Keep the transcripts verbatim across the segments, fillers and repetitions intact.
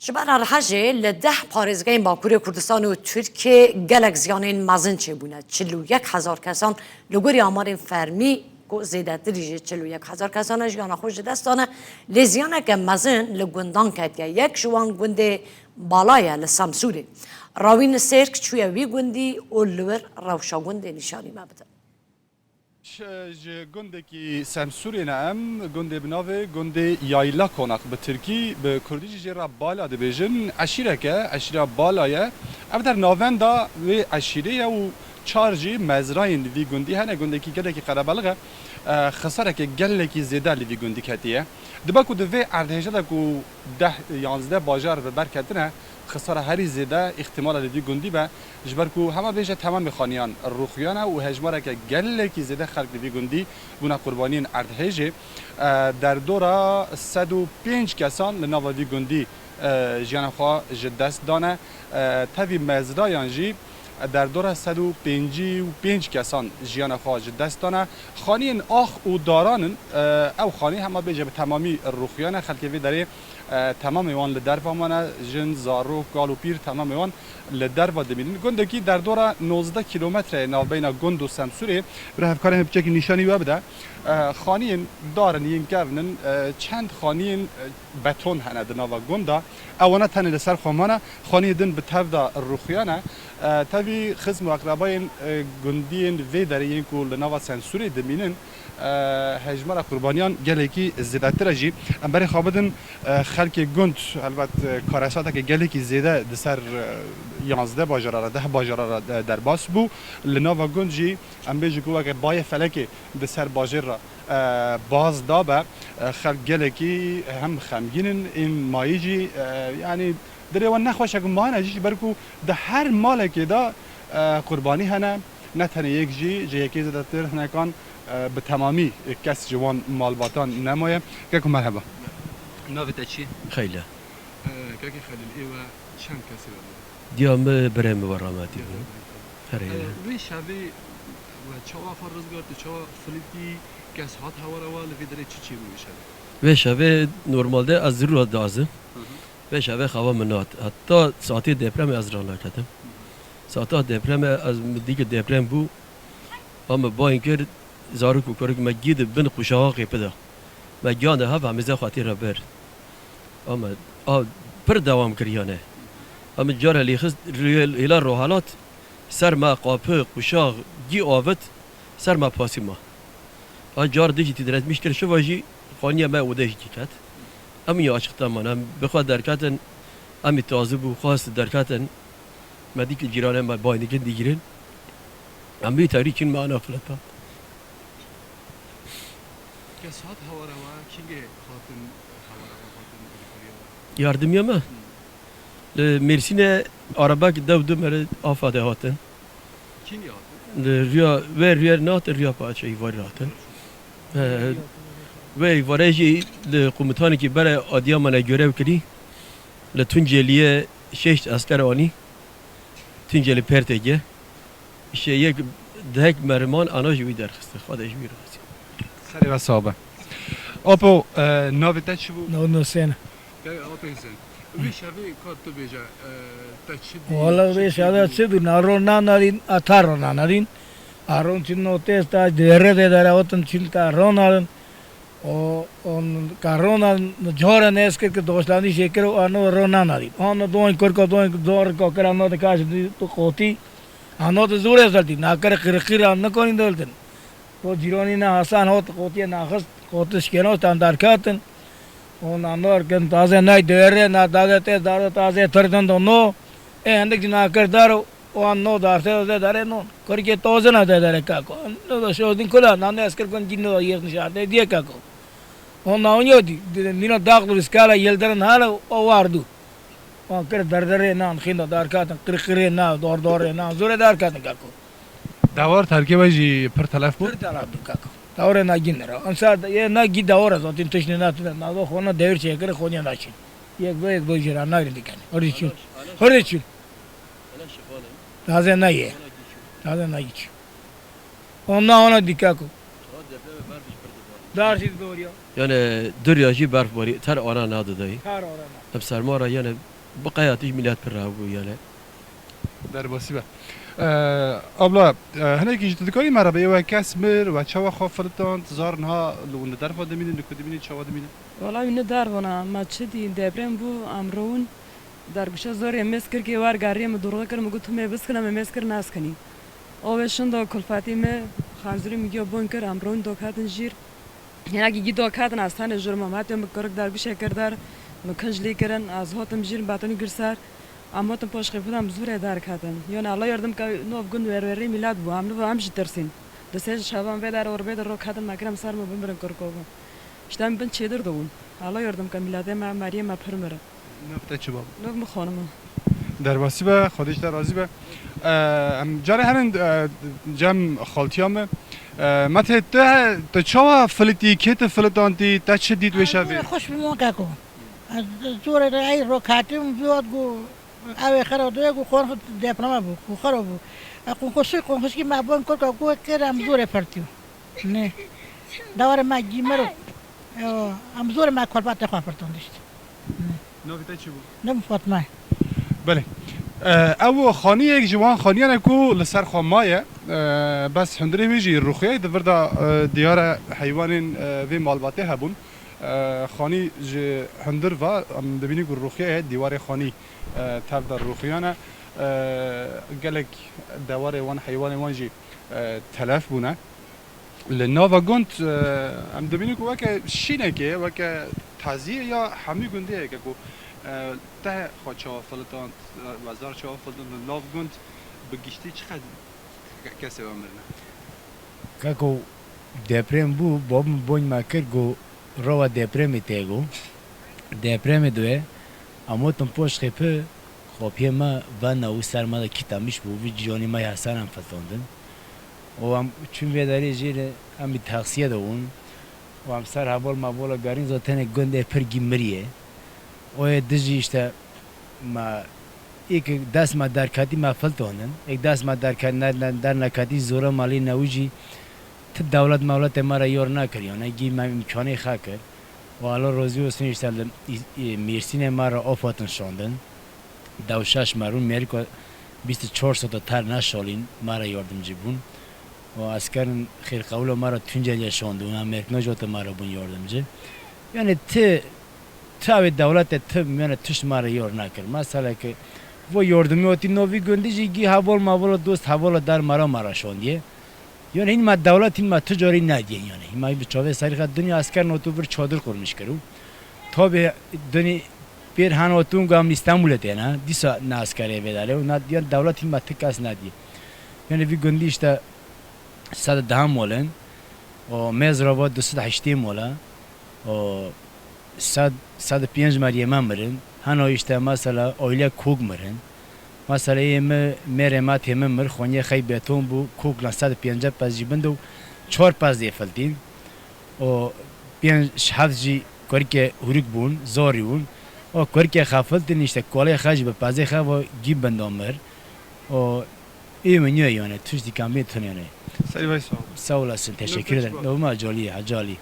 Ji ber Erdhejê li deh parêzgehên Bakurê Kurdistan û Tirkiyê gelek ziyanên mezin çêbûne. Çil û yek hezar kesan li gorî amarên fermî ku zêdetirî jî çil û yek hezar kesan e jiyana xwe ji dest dane. Lê ziyaneke mezin li gundan ketiye. Yek ji wan gundê Bala ye li Semsûrê. Rawîn Sêrk çûye wî gundî û li wir rewşa gundê nîşanî me bidin. Ji gundekî Semsûrê ne em, gundê bi navê gundê Yayla Konak, bi tirkî, bi kurdî jî jê re Bala dibêjin. Eşîreke, eşîra Bala ye. Ev der navenda wê eşîrê ye û çar jî mezrayên li vî gundî hene. Gundekî gelekî qerebelix e. E, xisareke gelekî zêde li vî gundî ketiye. Dibe ku di vê erdhêje de ku deh yanzdeh bajar bi ber ketine, xisara herî zêde îhtimala li vî gundî be, ji ber ku hema bêje temamê xaniyan rûxiyane û hejmareke gelekî zêde xelk li vî gundî bûne qurbaniyên erdhêjê. E, derdora sed û pênc kesan li nava vî gundî, e, jiyana xwe ji dest dane. E, tevî mezrayan jî derdora sed û pêncî û pênc kesan jiyana xwe ji dest dane. Xaniyên ax û daran in, e, ew xanî hema bêje bi temamî rûxiyane. Xelkê vê derê, e, temamê wan li derva mane, jin, zarok, kal û pîr, temamê wan li derva dimînin. Gundekî derdora nozdeh kîlometreyê navbeyna gund û Semsûrê. Bira hevkarê min piçekî nîşanî we bide. E, xaniyên dar in, yên kevn in, e, çend xaniyên, e, beton hene di nava gund de. Ewana tenê li ser xwe mane, xaniyê din bi tev de rûxiyane. E, tevî xizm û eqrebayên, e, gundiyên vê derê yên ku li nava Semsûrê dimînin, e, hejmara qurbaniyan gelekî zêdetir e jî. Em berê xwe bidin, e, xelkê gund, helbet, e, karesateke gelekî zêde di ser, e, yanzdeh bajara re, deh bajara re, e, derbas bû. Li nava gund jî em bêjin ku weke bayê felekê di ser bajêr re, e, baz dabe. E, xelk gelekî hem xemgîn in, ên mayî jî, e, yanî dilê wan nexweş e ku mayine jî, ji ber ku di her malekê de, e, qurbanî hene, ne tenê yek jî, ji yekê zêdetir hinekan, e, bi temamî kes ji wan malbatan nemaye. Keko merheba. Navê te çi? Xeyle. E, kekê Xelîl, ê we çend kesê we bû? Diya min birê min we rahmetî bû. Herê. E, wê şevê we çawa xwe rizgart û çawa filîtî, kes hat hewara we, li vê derê çi çêbû wê şevê? Vê şevê normalde ez zirûra dazim. Hı hı. Vê şevê xewa min nehat. Heta saetê depremê ez ranaketim. Saeta depremê ez, min dî ku deprem bû, a min bayên kir, zarok û kurok me gî di bin qûşaxa qêpi de. Me giyan de hev hemîze xwetî re bir. A me, a pir dewam kiriyane. A min cara lêxist rê-, hêla rohelat, ser me qapi, qûşax, gî avit, ser me pasî ma. A car dijî tî diretmîş kir, şiva jî xaniya me û de jî ket. Em ya açıkta man, em bi xwe derketin, em ê tazî bû, xwest derketin. Me dî ki cîranê me baynikin digîrin. Em bî terî çin me ana fileta. Kes hat hewara we, kîngê hatin hewara we, hatin alîkariya we? Yardimiya me? Hı. Li Mêrsînê arabek dew du mere afa de hatin. Kîngê hatin? Li rûya, wê rûyê nehatin, rûya paçeyî varî hatin. He, wê îvarê jî li qumitanekî bere Adiyamanê görev kirî. Li Tunceliyê şeş esker anî. Tuncelî Pertekê. Îşte yek dehek meriman ana ji wî derxiste. Xwedê ji wî razî. Serê we sax be. Apo, e, navê te çi bû? Navê min Husên e. Gel, Apo Husên. Wê şevê ka tu bêje, e, te çi dî, Wala çi vê şevê çêbû? Çi dû? Na ro nanadîn, a ta ro nanadîn. A ron çin no testa, dere de dere otin çin ta ro nadin. O, on ka ro nadin, cara ne eskir ki doşlandî şekir o ano ro nanadîn. Ano doin kurka doin zor ka kira no de kaş di tu koti. Ano de zor ezdaldi. Na kere kiri kiri an ne konin deltin. O cîranî ne Hasan hot qotiye naxist, qoti şikeno tan darkatin. O nanar kin taze nay dere, na taze te daro taze tırdın do no. E hendik jî nakir daro, o an no darte de dare non. Kurke tozena de dare kako. No da şodin kula, nan de esker kun cîno da yek nişarte diye kako. O na onyo di, di, dino dağlı riskala yelderin hala o vardu. Wan kir derderê nan, xînda darkatin, qirqirê nan, dordorê nan, zûrê darkatin kako. Dewar terkê we jî pir telef bû? Pir telef bû kako. Dewrê na gîn ra. Emsal ye na gî dewar zaten tiştê na tine. Na do xona dewir çekir xoniya na çin. Yek do yek do jira na gîn diken. Hırdı çin. Hırdı çin. Taze na ye. Taze na gî çin. Ona ona dî kako. Dar jî didoriya. Yani doriya jî berf barî, ter ana nadidayî. Her ara ne. Em serma re yani bi qeyatî jî milet pir rahat bû yani. Derbasî be. Ee, abla, e, hinekî ji tu dikarî me re bê, êwe kes mir, we çawa xwe filitan, zar niha li hûn li derva dimînin, li ku dimînin, çawa dimînin? Wala wî ne dervana, me çi dî, deprem bû, em rûn, derguşa zorê mêz kir kê war gariyê min durxe kir, min got, tu mê biskine, min mêz kir naskinî. O wê şindo kulfatî me, xanzurî min giyo bûn kir, em rûn do ketin jîr. Hênakî gî do ketin, ez tenê jûr me, hatiye min kurik derguşê kir der, min kinc lî kirin, ez hotim jîr, betonî gir ser, em hotin poşxê bidan bi zûrê derketin. Yon Allah yardım ke nov gun werwerî milat bû, em niva em jî tirsîn. Di sê şevan vê der or bê de ro ketin me kirin ser min bimirin kurko bû. İşte em bin çêdir dibûn. Allah yardım ke milatê me, meriyê me pir mirin. Nav te çi bab? Nov min xanima. Derbasî be, Xwedê ji te razî be. Em carê herin, e, cem xaltiya me. E, me te, te, te çawa filitî, kê te filitantî, te çi dît wê şevê? Xweş bû min keko. Ez zorê re ey ro ketim, zû hat got, ew ê xera doye got, xwan xwe deprema bû, xwe xera bû. E, qonxoşî, qonxoşî me bon kir, got, kir em zorê filitiyo. Ne. Dewarê me gî miro. Yo, em zorê me kolpatê xwe firtandişt. Ne. Navê te çi bû? Navê Fatma ye. Belê. E, ew xaniyek ji wan xaniyan e ku li ser xwe maye. E, bes hundirê wê jî rûxiye di vir de, e, diyare heywanên, e, vê malbatê hebûn. E, xanî ji hundir ve, em dibînin ku rûxiye ye, dîwarê xanî, e, tev de rûxiyane. E, gelek dewarê wan, heywanê wan jî, e, telef bûne. Li nava gund, e, em dibînin ku weke şînekê, weke taziyê ya hemî gundê ye ku, e, te xwe çawa filitand, e, we zar çawa filitand, li nav gund bi giştî çiqas ke-, kesê we mirine? Kako deprem bû, bab min boyn me kir ku rawa depremê tê ku. Depremê doye, em hotin poşt xêpi, xopiyê me vana û ser me de kîtamiş bû, vî ciyanî me ya ser em filtandin. Û em çûn vê derê jî re, em bi taksiye de bûn. Û em ser heval mevala garîn, zaten tenê gundê pir gî miriye. O yê dijî işte me, êk dest me derketî me filtandin. Êk dest me derket-, ne-, ne-, derneketî zora me lê newî jî ti dewlet mewletê me re yar nekir. Yani gî me îmkanê xe kir. Û Allah razî olsun işte li î-, î-, Mêrsînê me re af hatin şandin. Dew şeş me rûn, mêrika bîst û çar sota ter neşalîn, me re yardimcî bûn. Û eskerin xêrqewilo me re Tunceliye şandin, em mêrkina jî hate me re bûn yardimcî. Yani ti, ti ew ê dewletê ti, yani tişt me re yar nekir. Mesela ki, vo yardimî hatî navî gundî jî gî heval mevala dost hevala der me re me re şandiye. Yani hîn me dewlet hîn me tu carî nediye yani. Hîn me bi çavê serî xe dinya esker nato vir çadir qurmiş kir û. Tabi duni pêr hen hatûn ku em li Stenbulê têne. Dîsa ne eskerê vê derê û ne, yani dewlet hîn me ti kes nediye. Yani vî gundî işte sed û deh mol in. O mêz re va du sed û heştê mol e. O sed, sed û pênc meriyê me mirin. Heno işte mesela aile kok mirin. Mesela ê mi, mêrê me tê min mir, xweniye xey beton bû, kok lan sed û pêncî pez jî bin de û çar pez dê filtîn. O pênc heft jî kurikê hûrik bûn, zarî bûn. O kurikê xe filtîn işte kolê xe jî bi pezê xe va gî bin de mir. O Ê min niye yani, tiştî kamê tune yani. Serî vay sağ ol. Sağ olasın, teşekkür ederim. Navê me Hecalî ye, Hecalî.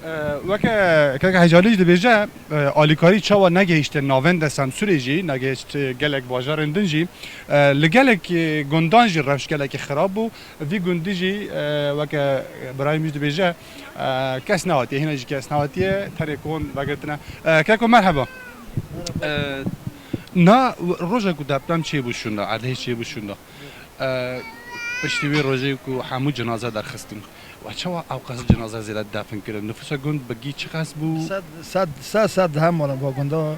Ee, weke keke Hecalî jî dibêje, e, alîkarî çawa negihişte navenda Semsûrê jî, negihişt gelek bajarên din jî, e, li gelek, e, gundan jî rewş gelekî xirab bû. Vî gundî jî, e, weke birayê min jî dibêje, e, kes nehatiye, hîna jî kes nehatiye, tenê kon vegirtine. E, keko merheba. E, na roja ku deprem çêbû şûnda, erdhej çêbû şûnda. E, piştî wê rojê ku hemû cenaze derxistin. We çawa ew qas cenaze zêde defin kirin? Nifûsa gund bi gî çiqas bû? Sed, sed, sed, sed hem wala ba gunda.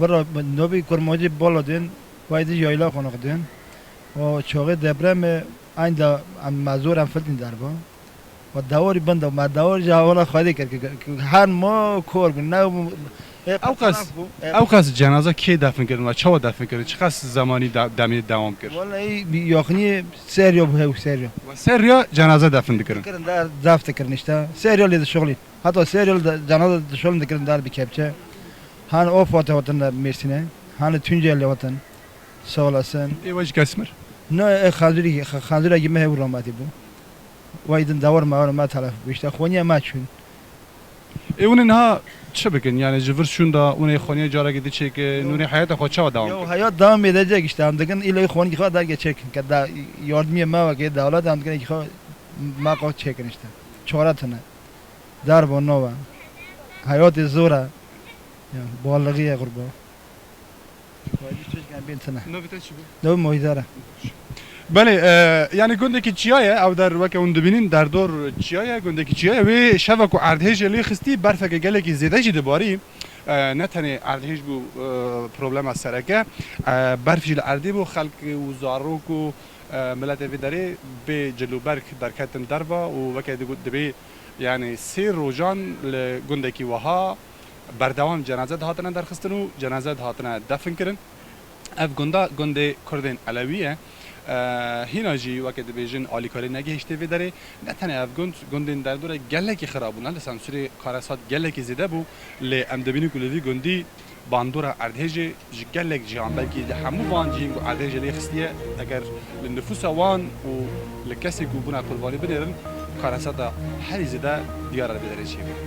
Vira nobî kurmacî bala din, vay di yayla xonaq din. O çaxê depremê eynda em mezor em filtîn derba. Ve dewarî bin de, me dewar ji hevala Xwedê kir, ki, ki, ki her ma kor bû, ne bû, ê, Ew qas, qeferan bû, ê, ew qas cenaza kê defin kirin ve çawa defin kirin? Çiqas zemanî de, demê dewam kir? Wallahî, bi yaxinî serya bû, hew serya. Ve serya cenaza defin dikirin? Kirin der, def dikirin işte. Serya lê dişoxlîn. Heta serya lê de, cenaza dişoxlîn dikirin der bi kepçe. Han o fate hatin de Mêrsîne. Han Tuncel hatin. Sağ olasın. Ê we jî kes mir? Ne, e, xanzurî, xa-, xanzurek me hew rahmetî bû. Wey din dewar me were me telef bû. Îşte xweniye me çûn. Ê hûn ê niha çi bikin? Yani ji vir şûn de hûn ê xweniye carekê diçêkin, hûn ê heyata xwe çawa dewam Yo, bikin? Heyat devam edecek işte. Em dikin îlê xwenî xwe derge çêkin. Ke da yardımiyê me weke dewlet em dikin xwe me xwe çêkin işte. Çare tune. Derbo nova. Hayatê zor e. Ya, bağlığiye kurba. Çêkin bîn tune. Navê te çi bû? Ne moydara. Belê, e, yani gundekî çiya ye, ew der weke hûn dibînin, derdor çiya ye, gundekî çiya ye. Wê şeva ku erdhêjê lê xistî, berfeke gelekî zêde jî dibarî. E, ne tenê erdhêj bû, e, problema sereke. E, berf jî li erdê bû, xelk û zarok û, e, miletê vê derê bê cilûberg derketin derva û weke digot dibê, yani sê rojan li gundekî wiha berdewam cenaze dihatine derxistin û cenaze dihatine defin kirin. Ev gunda gundê Kurdên Elewî ye. E, hîna jî weke dibêjin alîkarî negihiştê vê derê. Ne tenê ev gund, gundên derdor e gelekî xirab bûne. Li Semsûrê karesat gelekî zêde bû. Lê em dibînin ku li vî gundî bandora erdhêjê ji gelek cihan, belkî li hemû van cihên ku erdhêjê lê xistiye, eger li nifûsa wan û li kesên ku bûne qurbanî binêrin, karesata herî zêde diyar e li vê derê çêbû.